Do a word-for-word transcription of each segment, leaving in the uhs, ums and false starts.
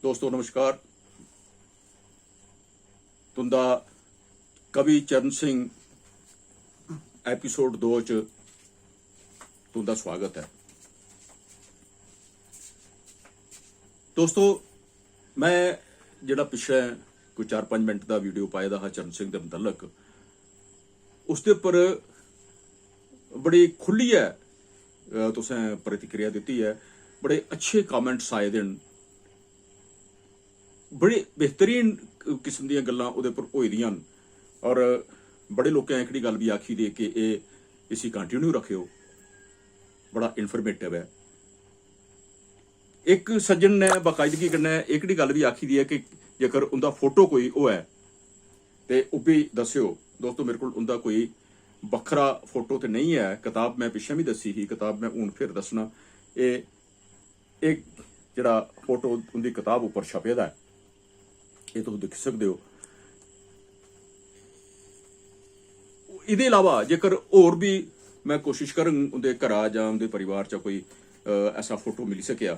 दोस्तो नमस्कार, तुंदा कवि चरण सिंह एपिसोड दो च तुंदा स्वागत ऐ। दोस्तो, मैं जेह्ड़ा पिच्छें कोई चार पंज मिनट दा वीडियो पाए दा हा चरण सिंह दे मुतलक, उसदे उप्पर बड़ी खुल्लियै, अ, तुसें प्रतिक्रिया दित्ती ऐ, बड़े अच्छे कमेंट्स आए दे न, बड़े बेहतरीन किस्म दियां गल्लां ओह्दे पर होई दियां न। और बड़े लोकें एह्कड़ी गल्ल बी आखी दी कि एह्, इसी कंटिन्यू रखेओ, बड़ा इन्फॉर्मेटिव ऐ। इक सज्जन ने बाकायदगी कन्नै एह्कड़ी गल्ल बी आखी दी ऐ कि जेकर उं'दा फोटो कोई होऐ ते ओह् बी दस्सेओ। दोस्तो, मेरे कोल उं'दा कोई बक्खरा फोटो ते नेईं ऐ। कताब मैं पिच्छें बी दस्सी ही, कताब मैं हून फिर दस्सना। एह्, एह् जेह्ड़ा फोटो उं'दी कताब उप्पर छपे दा ऐ, एह् तुस दिक्खी सकदे ओ। एह्दे इलावा जेकर होर बी मैं कोशिश करङ उं'दे घरा जां उं'दे परिवार चा कोई, अ, ऐसा फोटो मिली सकेआ,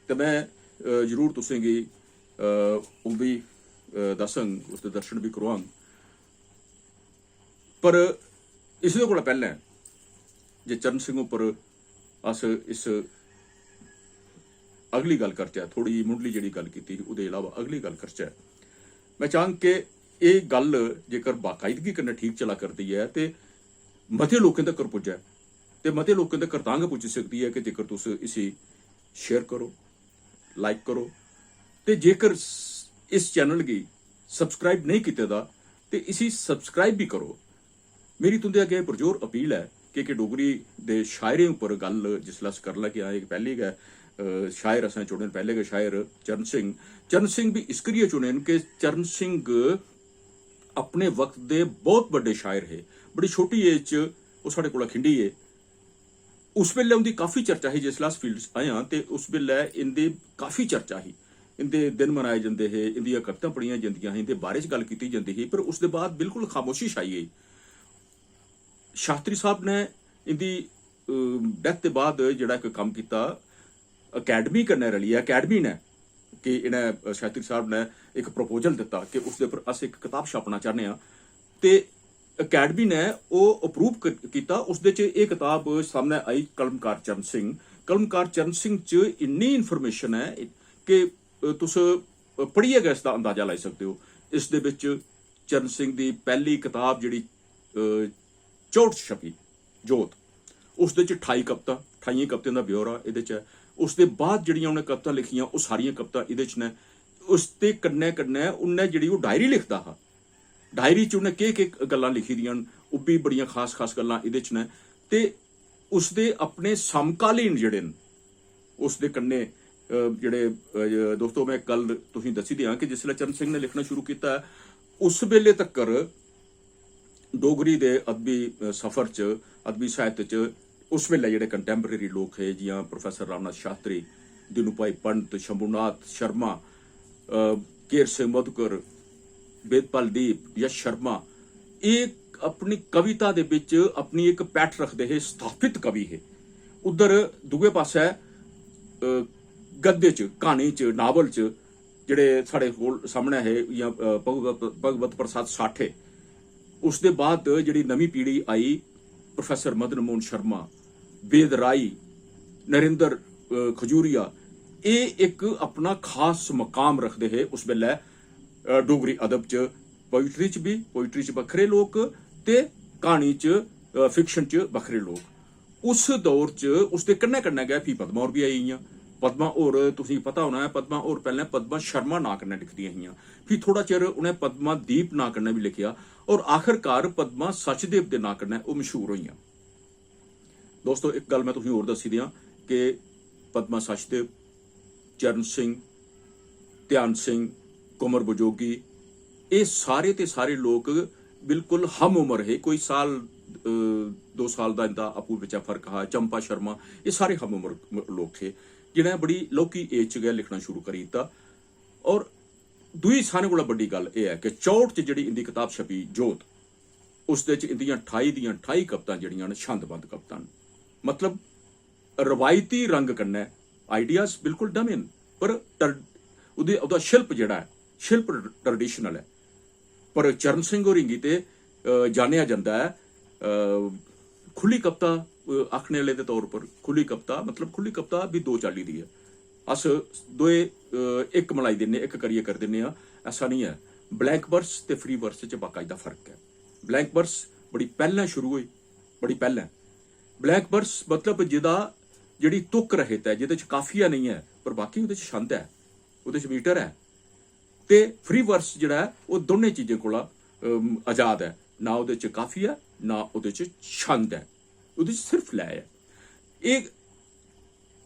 ते मैं, अ, जरूर तुसेंगी, अ, ओह् बी, अ, दस्सङ, उसदे दर्शन बी करोआङ। पर इसदे कोला पैह्लें जे चरण सिंह उप्पर अस इस अगली गल्ल करचै, थोह्ड़ी जेही मुंढली जेह्ड़ी गल्ल कीती ही, ओह्दे इलावा अगली गल्ल करचै, मैं चाह्ङ कि एह् गल्ल जेकर बाकायदगी कन्नै ठीक चला करदी ऐ ते मते लोकें तगर पुज्जै, ते मते लोकें तगर तां गै पुज्जी सकदी ऐ कि जेकर तुस इसी शेयर करो, लाइक करो, ते जेकर स-, इस चैनल गी सब्सक्राइब नेईं कीते दा, ते इसी सब्सक्राइब बी करो। मेरी तुं'दे अग्गें पुरजोर अपील ऐ कि, कि डोगरी दे शायरें उप्पर गल्ल जिसलै अस करन लगे आं, इक पैह्ली गै, अ, शायर असें चुने न, पैह्ले गै शायर चरण सिंह। चरण सिंह बी इस करियै चुने न कि चरण सिंह अपने वक्त दे बहुत बड्डे शायर हे। बड़ी छोटी एज च ओह् साढ़े कोला खिंडी गे। उस बेल्लै उं'दी काफी चर्चा ही, जिसलै अस फील्ड च आए आं ते उस बेल्लै इं'दी काफी चर्चा ही। इं'दे दिन मनाए जंदे हे, इं'दियां कवितां पढ़ियां जंदियां हियां, इं'दे बारे च गल्ल कीती जंदी ही, पर उसदे बाद बिल्कुल खामोशी छाई गेई। शास्त्री साहब ने इं'दी, अ, डेथ दे बाद जेह्ड़ा इक कम्म कीता, अकैडमी कन्नै रलियै, अकैडमी ने कि इ'नें, अ, शास्त्री साहब ने इक प्रपोजल दित्ता कि उसदे पर अस इक कताब छापना चाह्न्ने आं, ते अकैडमी ने ओह् अप्रूव क-, कीता। उसदे च एह् कताब सामनै आई, कलमकार चरण सिंह। कलमकार चरण सिंह च इन्नी इन्फॉर्मेशन ऐ कि, अ, तुस, अ, पढ़ियै गै इसदा अंदाजा लाई सकदे ओ। इसदे बिच चरण सिंह दी पैह्ली कताब जेह्ड़ी, अ, चौंह्ट च छपी, जोत, उसदे च ठाई कवितां, ठाइयें कवितें दा ब्यौरा एह्दे च ऐ। उसदे बाद जेह्ड़ियां उ'नें कवितां लिखियां, ओह् सारियां कवितां एह्दे च न। उसदे कन्नै कन्नै उ'न्नै जेह्ड़ी ओह् डायरी लिखदा हा, डायरी च उ'न्नै केह् केह् गल्लां लिखी दियां न, ओह् बी बड़ियां खास खास गल्लां एह्दे च न। ते उसदे अपने समकालीन जेह्ड़े न, उसदे कन्नै, अ, जेह्ड़े, अ, दोस्तो, मैं इक गल्ल तुसेंगी दस्सी देआं कि जिसलै चरण सिंह ने लिखना शुरू कीता, उस बेल्ले तक्कर डोगरी दे अदबी, अ, सफर च, अदबी साहित्य च उस बेल्लै जेह्ड़े कंटैम्परेरी लोक हे, जि'यां प्रोफेसर रामनाथ शास्त्री, दीनू भाई पंत, शंभुनाथ शर्मा, अ, केर सिंह मधुकर, वेदपाल दीप, यश शर्मा, एह् अपनी कविता दे बिच अपनी इक पैठ रखदे हे, स्थापित कवि हे। उद्धर दूए पासै, अ, गद्य च, क्हानी च, नावल च जेह्ड़े साढ़े कोल सामनै हे, जि'यां, अ, भगवत, भगवत प्रसाद साठे, उसदे बाद जेह्ड़ी नमीं पीढ़ी आई, प्रोफेसर मदन मोहन शर्मा, वेद राई, नरेंद्र, अ, खजूरिया, एह् इक अपना खास मकाम रखदे हे उस बेल्लै, अ, डोगरी अदब च, पोइट्री च बी, पोइट्री च बक्खरे लोक ते क्हानी च, अ, फिक्शन च बक्खरे लोक। उस दौर च उसदे कन्नै कन्नै गै फ्ही पद्मा होर बी आई गेइयां। पद्मा होर, तुसेंगी पता होना ऐ, पद्मा होर पैह्लें पद्मा शर्मा नांऽ कन्नै लिखदियां हियां, फ्ही थोह्ड़ा चिर उ'नें पद्मा दीप नांऽ कन्नै बी लिखेआ, और आखिरकार पद्मा सचदेव दे नांऽ कन्नै ओह् मशहूर होइयां। दोस्तो, इक गल्ल मैं तुसेंगी होर दस्सी देआं कि पद्मा सचदेव, चरण सिंह, ध्यान सिंह, कुंवर बजोगी, एह् सारे ते सारे लोक बिल्कुल हम उम्र हे। कोई साल, अ, दो साल दा इं'दा आपूं बिच्चा फर्क हा। चंपा शर्मा, एह् सारे हम उम्र म-, लोक हे, जि'नें बड़ी लौह्की एज च गै लिखना शुरू करी दित्ता। और दूई सारें कोला बड्डी गल्ल एह् ऐ कि चौंह्ट च जेह्ड़ी इं'दी कताब छपी, जोत, उसदे च इं'दियां ठाई दियां ठाई कवितां जेह्ड़ियां न, छंदबद्ध कवितां न। मतलब, रवायती रंग कन्नै, आइडियाज बिल्कुल नमें न, पर टर-, ओह्दे, ओह्दा शिल्प जेह्ड़ा ऐ, शिल्प ट्रेडिशनल ऐ। पर चरण सिंह होरें गी ते, अ, जानेआ जंदा ऐ, अ, खु'ल्ली कविता, अ, आखने आह्ले दे तौर पर। खु'ल्ली कविता, मतलब, खु'ल्ली कविता बी दो चाल्ली दी ऐ। अस दोए, अ, इक मलाई दिन्ने, इक करियै करी दिन्ने आं, ऐसा निं ऐ। ब्लैंक वर्स ते फ्री वर्स च बाकायदा फर्क ऐ। ब्लैंक वर्स बड़ी पैह्लें शुरू होई, बड़ी पैह्लें। ब्लैंक वर्स मतलब जेह्दा, जेह्ड़ी तुक रहित ऐ, जेह्दे च काफिया नेईं ऐ, पर बाकी ओह्दे च छंद ऐ, ओह्दे च मीटर ऐ। ते फ्री वर्स जेह्ड़ा ऐ, ओह् दोनें चीजें कोला, अम, आजाद ऐ। ना ओह्दे च काफिया, ना ओह्दे च छंद ऐ, ओह्दे च सिर्फ लय ऐ। एह्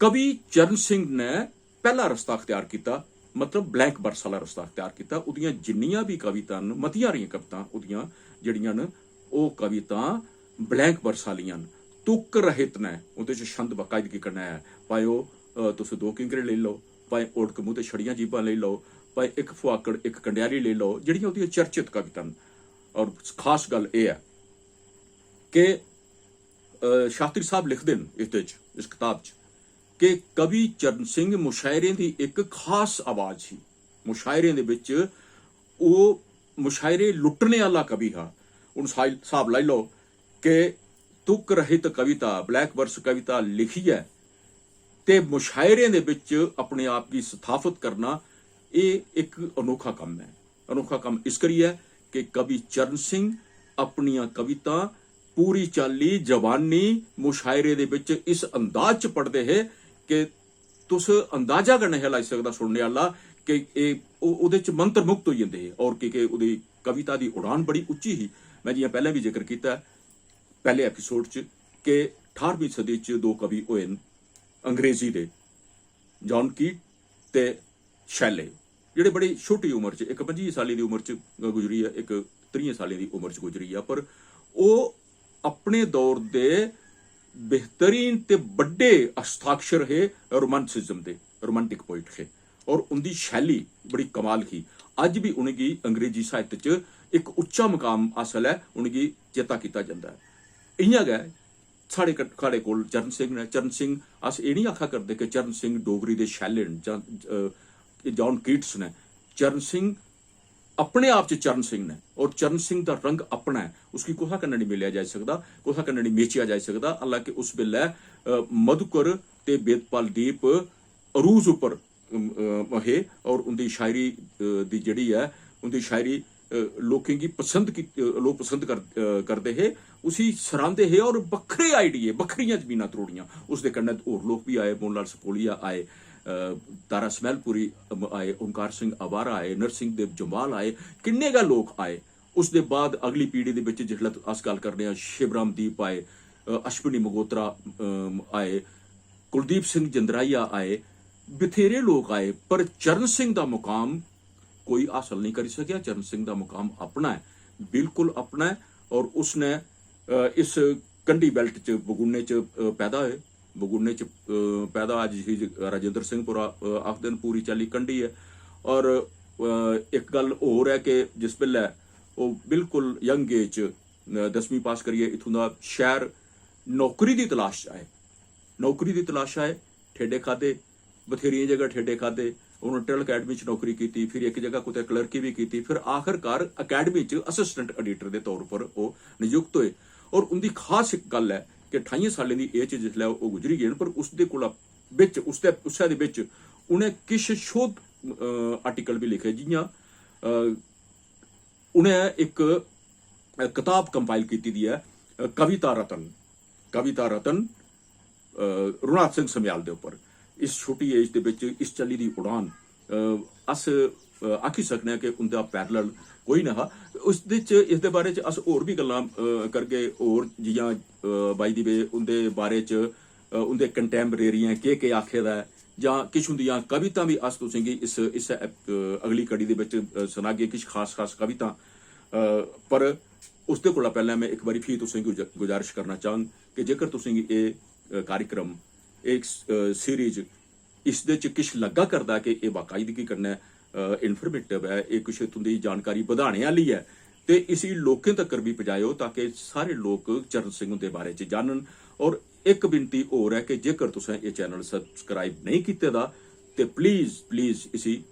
कवि चरण सिंह ने पैह्ला रस्ता अख्तियार कीता, मतलब ब्लैंक वर्स आह्ला रस्ता अख्तियार कीता। ओह्दियां जिन्नियां बी कवितां न, मतियां हारियां कवितां ओह्दियां जेह्ड़ियां न, ओह् कवितां ब्लैंक वर्स आह्लियां न, तुक रहित न। ओह्दे च छंद बाकायदगी कन्नै ऐ, भाएं ओह्, अ, तुस दो किंकरे लेई लैओ, भाएं ओड़क मूंह् ते छड़ियां जीभां लेई लैओ, भाएं इक फुहाकड़ इक कंडयारी लेई लैओ, जेह्ड़ियां ओह्दियां चर्चित कवितां न। और खास गल्ल एह् ऐ कि, अ, शास्त्री साहब लिखदे न इसदे च, इस कताब च, कि कवि चरण सिंह मुशायरें दी इक खास आवाज ही। मुशायरें दे बिच ओह् मुशायरे लुट्टने आह्ला कवि हा। हून साई-, स्हाब लाई लैओ कि तुक रहित कविता, ब्लैक वर्स कविता लिखियै ते मुशायरें दे बिच अपने आप गी स्थापत करना, एह् इक अनोखा कम्म ऐ। अनोखा कम्म इस करियै कि कवि चरण सिंह अपनियां कवितां पूरी चाल्ली जबानी मुशायरे दे बिच इस अंदाज च पढ़दे हे कि तुस अंदाजा गै नेईं हा लाई सकदा सुनने आह्ला कि एह्, ओह्, ओह्दे च मंत्रमुग्ध होई जंदे हे। और की के ओह्दी कविता दी उड़ान बड़ी उच्ची ही। में जि'यां पैह्लें बी जिक्र कीता ऐ, पैह्ले एपिसोड च, कि ठारमीं सदी च दो कवि होए न अंग्रेजी दे, जॉन कीट ते शैले, जेह्ड़े बड़ी छोटी उम्र च, इक पंजी सालें दी उम्र च गुजरी गेआ, इक त्रीहें सालें दी उम्र च गुजरी गेआ, पर ओह् अपने दौर दे बेहतरीन ते बड्डे हस्ताक्षर हे रोमांटिसिज्म दे, रोमांटिक पोइट हे। और उंदी शैली बड़ी कमाल ही। अज्ज बी उ'नेंगी अंग्रेजी साहित्य च इक उच्चा मकाम हासल ऐ, उ'नेंगी चेता कीता जंदा ऐ। इ'यां गै साढ़े क-, साढ़े कोल चरण सिंह न। चरण सिंह, अस एह् निं आखा करदे कि चरण सिंह डोगरी दे शैले न जां, अ, जॉन कीट्स न। चरण सिंह अपने आप च चरण सिंह न और चरण सिंह दा रंग अपना ऐ, उसगी कुसै कन्नै निं मिलेआ जाई सकदा, कुसै कन्नै निं मेचेआ जाई सकदा। हालांकि उस बेल्लै, अ, मधुकर ते वेदपाल दीप अरूज उप्पर, अम, अ, हे और उंदी शायरी, अ, दी जेह्ड़ी ऐ, उंदी शायरी, अ, लोकें गी पसंद की, अ, लोक पसंद कर, अ, करदे हे, उसी सरांदे हे और बक्खरे आइडिये, बक्खरियां जमीनां त्रोड़ियां। उसदे कन्नै होर लोक बी आए, मोहन लाल सपोलिया आए, अ, तारा स्मैलपुरी, अम, आए, ओंकार सिंह आवारा आए, नरसिंह देव जम्वाल आए, किन्ने गै लोक आए। उसदे बाद अगली पीढ़ी दे बिच जिसलै अस गल्ल करने आं, शिवराम दीप आए, अ, अश्विनी मगोत्रा, अम, आए, कुलदीप सिंह जंदराहिया आए, बथेरे लोक आए, पर चरण सिंह दा मुकाम कोई हासल नेईं करी सकेआ। चरण सिंह दा मुकाम अपना ऐ, बिल्कुल अपना ऐ। और उसने, अ, इस कंढी बेल्ट च, बगुने च, अ, पैदा होए, बगुने च, अ, पैदा, अज्ज जिसी राजेंद्र सिंह पुरा, अ, आखदे न, पूरी चाल्ली कंढी ऐ। और, अ, इक गल्ल होर ऐ कि जिस बेल्लै ओह् बिल्कुल यंग एज च, अ, दसमीं पास करियै इत्थूं दा शैह्र नौकरी दी तलाश च आए, नौकरी दी तलाश च आए, ठेडे खाद्धे, बथेरियें जगह ठेडे खाद्धे। उ'नें टल अकैडमी च नौकरी कीती, फिर इक जगह कुतै क्लर्की बी कीती, फिर आखरकार अकैडमी च असिस्टेंट एडिटर दे तौर पर ओह् नियुक्त होए। और उं'दी खास इक गल्ल ऐ कि ठाइयें सालें दी एज च जिसलै ओह् गुजरी गे न, पर उसदे कोला बिच, उसदे, उस्सै दे बिच उ'नें किश शोध, अ, आर्टिकल बी लिखे, जि'यां, अ, उ'नें इक, अ, कताब कंपाइल कीती दी ऐ, अ, कविता रतन, कविता रतन, अ, रघुनाथ सिंह सम्याल दे उप्पर। इस छोटी एज दे बिच इस चाल्ली दी उड़ान, अ, अस, अ, आखी सकने आं कि उं'दा पैरेलल कोई नेहा। उसदे च, इसदे बारे च अस होर बी गल्लां, अ, करगे, होर जि'यां, अ, by the way उं'दे बारे च, अ, उं'दे कंटैम्परेरियें केह् केह् आखे दा ऐ, जां किश उं'दियां कवितां बी अस तुसेंगी इस, इस्सै, अ, अगली कड़ी दे बिच, अ, सनागे, किश खास खास कवितां। अ, पर उसदे कोला पैह्लें में इक बारी फ्ही तुसेंगी गुज-, गुजारिश करना चाह्ङ कि जेकर तुसेंगी एह्, अ, कार्यक्रम, एह्, अ, सीरीज, इसदे च किश लग्गा करदा कि एह् बाकायदगी कन्नै, अ, इन्फॉर्मेटिव ऐ, एह् कुछ तुं'दी जानकारी बधाने आह्ली ऐ, ते इसी लोकें तक्कर बी पजाएओ, ताकि सारे लोक चरण सिंह हुंदे बारे च जानन। और इक विनती होर ऐ कि जेकर तुसें एह् चैनल सब्सक्राइब नेईं कीते दा, ते प्लीज, प्लीज इसी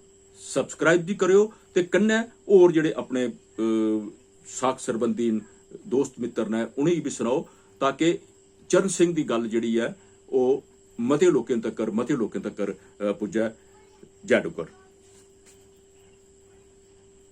सब्सक्राइब बी करेओ ते कन्नै होर जेह्ड़े अपने, अ, साख सरबंधी न, दोस्त मित्तर न, उ'नेंगी बी सनाओ, ताकि चरण सिंह दी गल्ल जेह्ड़ी ऐ, ओह् मते लोकें तक्कर, मते लोकें तक्कर, अ, पुज्जै। जय डुग्गर।